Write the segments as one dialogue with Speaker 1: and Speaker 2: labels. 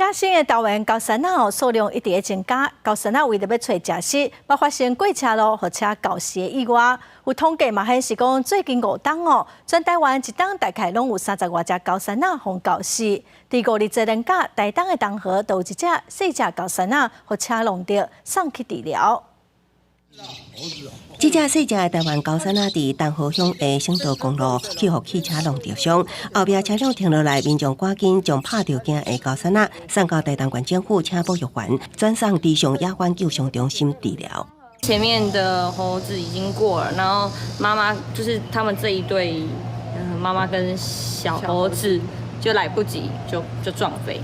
Speaker 1: 野生的桃園高山仔數量一直咧增加，高山仔為著欲揣食食，嘛發生過車路予車鉤死的意外。有統計嘛顯示講，最近5冬哦，全台灣一冬大概攏有30外隻高山仔予鉤死。佇五日節連假，台東的東河就有一隻細隻高山仔予車挏著，送去治療。
Speaker 2: 這隻細隻的台灣高山仔佇東河鄉的省道公路去予汽車挏著傷，後壁車輛停落來，民眾趕緊將拍著驚的高山仔送到台東縣政府請保育員轉送池上野番救傷中心治療。
Speaker 3: 前面的猴子已經過了，然後媽媽就是他們這一對，媽媽跟小猴子就來不及，就撞飛。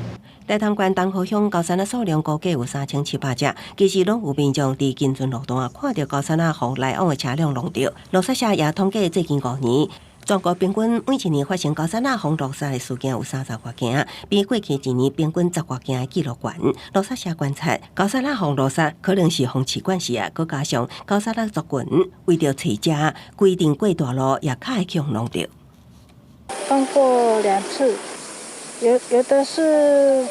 Speaker 2: 台東縣東河鄉高山仔數量估計有3700隻，其實攏有民眾佇近陣路段看著高山仔予來往的車輛挏著。路殺社也統計最近5年，全國平均每一年發生高山仔予路殺的事件有30外件，比過去一年平均10外件的紀錄懸。路殺社觀察，高山仔予路殺可能是風刺關係啊，閣加上高山仔族群為著揣食，規定過大路也較會去予挏著。
Speaker 4: 碰過兩次，有的是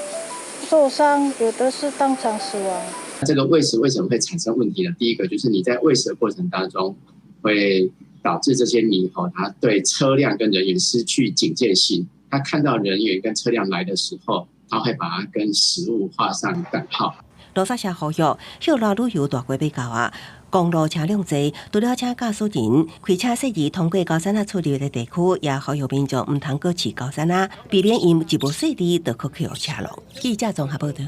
Speaker 4: 受傷，有的是當場死亡。
Speaker 5: 這個餵食為什麼會產生問題呢？第一個就是你在餵食的過程當中，會導致這些獼猴，它對車輛跟人員失去警戒心。它看到人員跟車輛來的時候，它會把它跟食物畫上等號。
Speaker 2: 路殺社呼籲，歇熱旅遊大季欲到啊，公路車輛濟，除了請駕駛人開車細膩通過高山仔出入的地區，也呼籲民眾毋通閣飼高山仔，避免𪜶一無細膩就閣去予車挏。記者綜合報道。